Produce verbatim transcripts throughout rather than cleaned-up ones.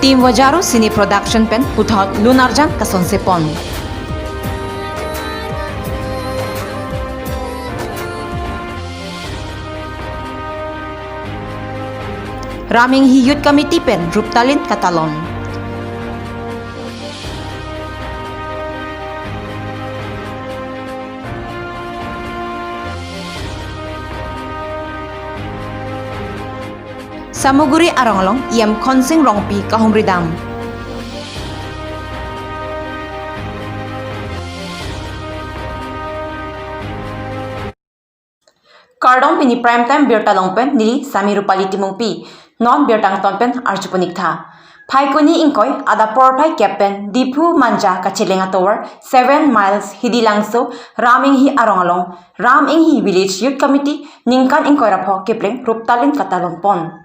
Team Vojaro Cine Production pen puthot lun arjan kasonse pon. Ram Inghi Youth Committee pen ruptalin katalon. Samaguri arong along E M Khonsing Rongpi kahumri dam. Kardom, pini Prime Time birta along pen neli Sami Rupali Timungpi. Non birta angton pen arju pon ik tha. Phaikuni ingkoi adap porphai kep pen Diphu Manja kacheleng atovar seven miles Hidi Langso Ram Inghi arong along Ram Inghi Village Youth Committee ningkan ingkoi ra pho kepleng ruptalin katalon pon.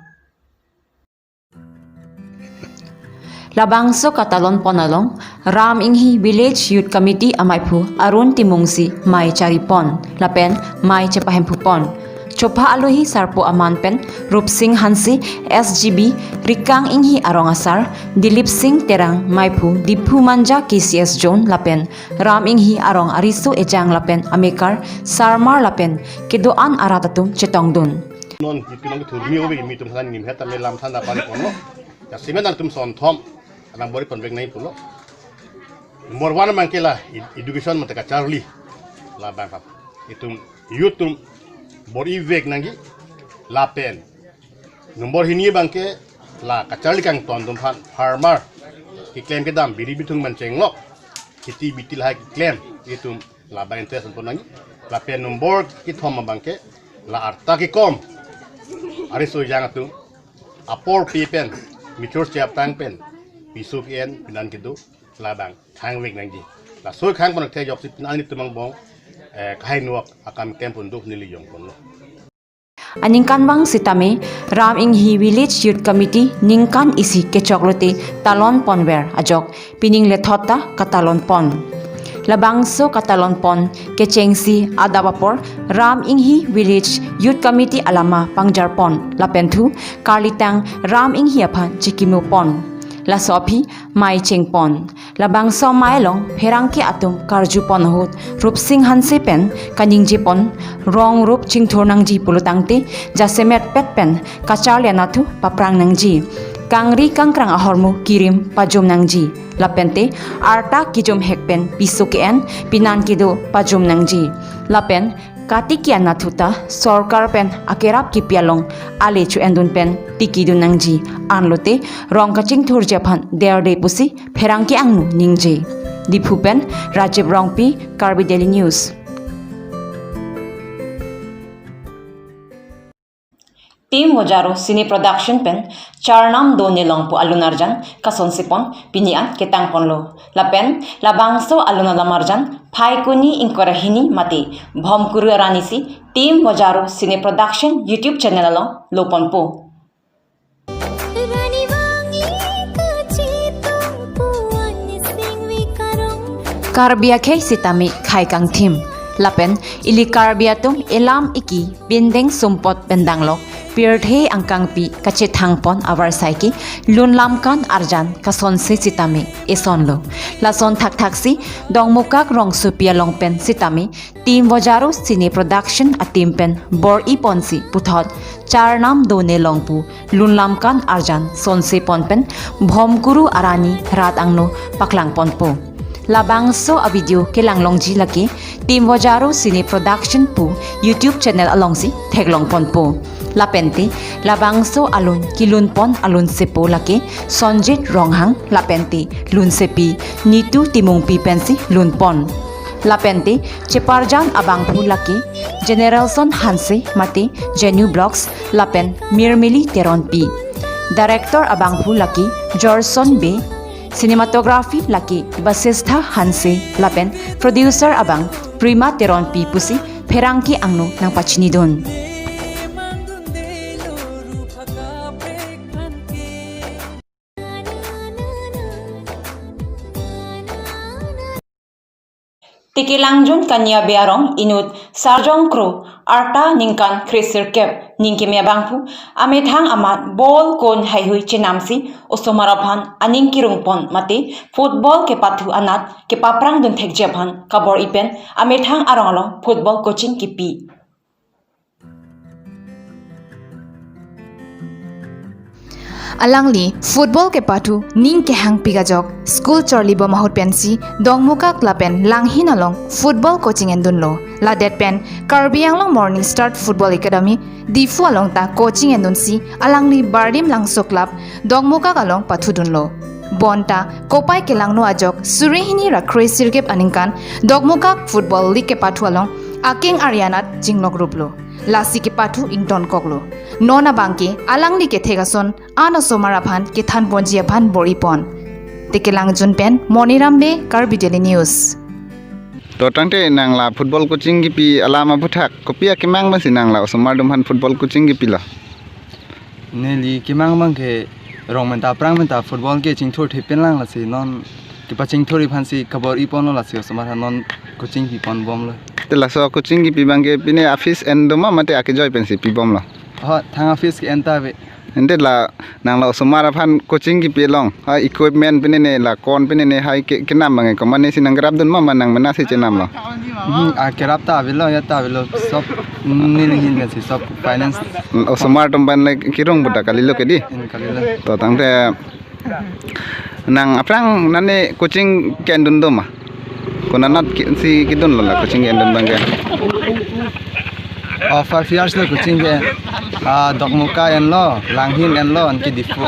Labangso katalon pon along Ram Inghi Village Youth Committee amaiphu Arun Timungsi mei chari pon lapen mei chepahemphu pon. Chopha alohi sarpo aman pen Rupsing Hanse, S G B, Rikang Inghi arong asar, Dilip Singh Terang, maiphu Diphu Manja K C S Zone lapen Ram Inghi arong ariso ejang lapen amekar, sarmar lapen kedo-an arat atum chetongdun. Non itum nangkethurmi ove, imi atum aphan nim het tame lam than apari ponlo. Jasemet nangtum sonthom, nang bor-i ponvek nangji pulo. Number one abangke la ed-, education mate kacharli. Labang kap. Itum youth atum bor-i vek nangji lapen number hini abangke la kacharli kangton atum aphan farmer keklem kedam biri bithung mancheng lok. Kheti biti lahai keklem itum labang interest pon nangji. Lapen number kethom abangke la arta kekom ariso ejang atum apor pi pen mature cheptang pen piso ke-en pinan kedo labang thangvek nangji. Laso khang pon akthe ajoksi pinan itum angbong, eh, kahai nuak akam kem pon do neli jong ponlo. Aningkanvang sitame Ram Inghi Village Youth Committee ningkan isi kechok lote talon ponver ajok pining lethot ta katalon pon. Labangso katalon pon kechengsi adap apor Ram Inghi Village Youth Committee alama pangjar pon lapen thu karlitang Ram Inghi aphan chikimo pon. Laso aphi mei cheng pon. Labangso mei along pherangke atum karju pon ahut Rupsing Hanse pen kaningje pon, rong rup chingthur nangji pulo tangte jasemet pet pen kacharli anatthu paprang nangji. Kangri kangkrang ahormu kirim pajum nangji. Lapente arta kejum hek pen piso ke-en pinan kedo pajum nangji. Lapen katiki anatthu ta sorkar pen akerap kipi along ale cho-endun pen tikidun nangji. Anlote rong kachingthurji aphan derde pusi pherangke angno ningje. Diphu pen Rajiv Rongpi, Karbi Daily News. Team Vojaro Cine Production pen Charnam Done Longpo alun arjan kasonse pon pini an ketang ponlo. Lapen labangso alun alam arjan Phaikuni ingkoi ra hini mate Bhomkuru arani si Team Vojaro Cine Production YouTube channel along lo ponpo. Karbi akhei sitame khei kangthim. Lapen ili Karbi atum elam iki bindeng sumpot pen danglok pirthe angkangpi kachethang pon avarsai ke lun lam kan arjan kasonse sitame esonlo. Lason thakthaksi Dongmukak rongsopi along pen sitame Team Vojaro Cine Production a-team pen bor-i ponsi puthot Charnam Done Longpo lun lam kan arjan sonse pon pen Bhomkuru arani rat angno paklang ponpo. Labangso a-video kelang longji lake Team Vojaro Cine Production pu YouTube channel alongsi theklong ponpo. Lapente labangso alun kelun pon alunsepo lake Sonjit Ronghang lapente lunsepi Nitu Timungpi pensi lun pon. Lapente cheparjan abangphu lake Generalson Hanse mate Genu Vlogs lapen Mirmili Teronpi. Director abangphu lake Jorson Bey, cinematography lake Basistha Hanse lapen producer abang Prima Teronpi pusi pherangke angno nangpachinidun. Tekelangjun Kaniabe arong inut Sarjong Kro arta ningkan kresirkep ning keme abangphu amethang amat ball kon haihui chenamsi osomar aphan aning kirungpon mate football kepathu anat kepaprang dunthekji aphan kabor-i pen amethang arong along football coaching kipi. Alangli football kepathu ning kehangpik ajok school chorlibom ahut pensi Dokmoka lapen Langhin along football coaching endunlo. Ladet pen Karbi Anglong Morning Star Football Academy Diphu along ta coaching endunsi alangli Bardim Langso Club Dokmoka along pathudunlo. Bonta kopai kelangno ajok suri hini ra kresirkep aningkan Dokmoka Football League kepathu along akeng ari anat chinglokruplo. Lasi kepathu ingtonkoklo. Non abangke alangli kethek ason an osomar aphan kethanponji aphan bor-ipon. Tekelangjun pen Moniram Bey, Karbi Daily News. To tangte nang la football coaching kipi alam aphuthak kopi akemang pensi nang la osomar atum aphan football coaching kipilo? Neli kemang abangke rong menta prang menta football ke chingthur thepen lang, lasi non kepachingthur-i aphansi kabor-iponlo, lasi osomar aphan non coaching piponbomlo. Te laso coaching kipi abangke pine a-fees en doma mate akejoi pensi pibomlo? Ho, thang a-fees ke enta ave. Ante la nang la osomar aphan coaching kipi along ha equipment pine ne la kon pine ne hai ke kenam abangke komatne si nang kerapdun ma, ma nang mena si chenamlo? Hmm, a kerap ta avelo, ya ta avelo, sob nelihin pensi sob finance. Osomar atum aphan le kirung puta kalilo ke dei. Hmm, kalilo. To tangte nang aphrang nane coaching ke-endun doma? Konat anat ke-, si kedunlo la coaching ke-endun abangke? Oh, five years lo coaching ke. Ah, Dokmoka enlo, Langhin enlo, anke Diphu.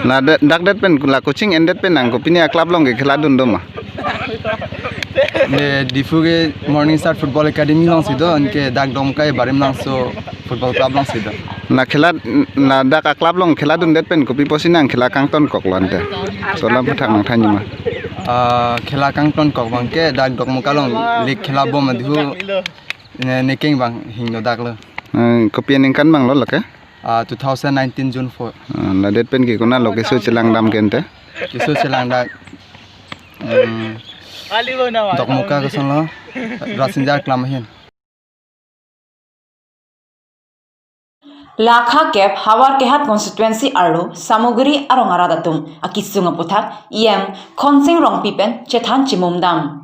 La de-, dak det pen la coaching endet pen nang kopine a-club along ke kheladun doma? Ne Diphu ke Morning Star Football Academy alongsi do, anke dak Dokmoka Bardim Langso Football Club alongsi do. La khela, la dak a-club along kheladundet pen kopi pusi nang khela kangtonkoklo ante? Solam aphuthak nang thanji ma? Ah, khela kangtonkok abangke dak Dokmoka along league khelabom adhu ne, nekeng abang hingno daklo. Eh, kopi aningkan abanglo lake? Ah, two thousand nineteen June four. Ah, ladet pen ke konatlo keso chelangdam ke ante? Keso chelangdak, hmm, Dokmoka kosonlo, Rasinja Klam ahin. Lakha kep Howraghat constituency arlo Samaguri arong arat atum akesung aphuthak E M Khonsing Rongpi pen chethan chimumdam.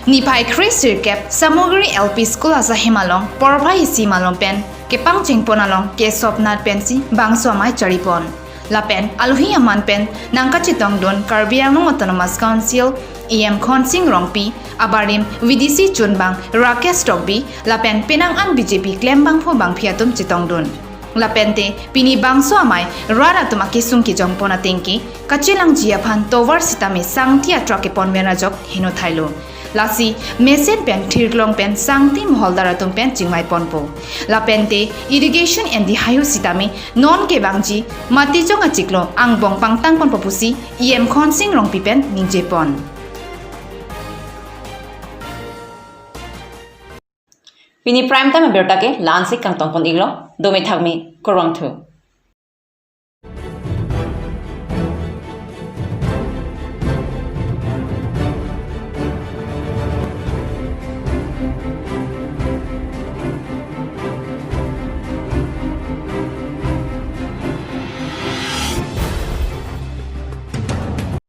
Niphai kresirkep Samaguri L P School asahim along porphai isi malom pen kepangchengpon along kesopnat pensi bangso amei charipon. Lapen alohi aman pen nangkachetongdun Karbi Anglong Autonomous Council E M Khonsing Rongpi, abarim V D C chunbang Rakesh Tokbi, lapen penang an B J P klembangphu bangphi atum chetongdun. Lapente pini bangso amei rat atum akesung kejongpon atengke kachelangji aphan tovar sitame sangti atrak kepon pen ajok heno thailo. Lasi mesen pen thirklong pen sangti moholdar atum pen chingvaiponpo. Lapente irrigation endi haihui sitame non kevangji matijong achiklo angbong pangtangponpo pusi E M Khonsing Rongpi pen ningjepon. Pini prime time abirta ke la-ansi kangtongpon-iklo, dome thakme, kurvangthu.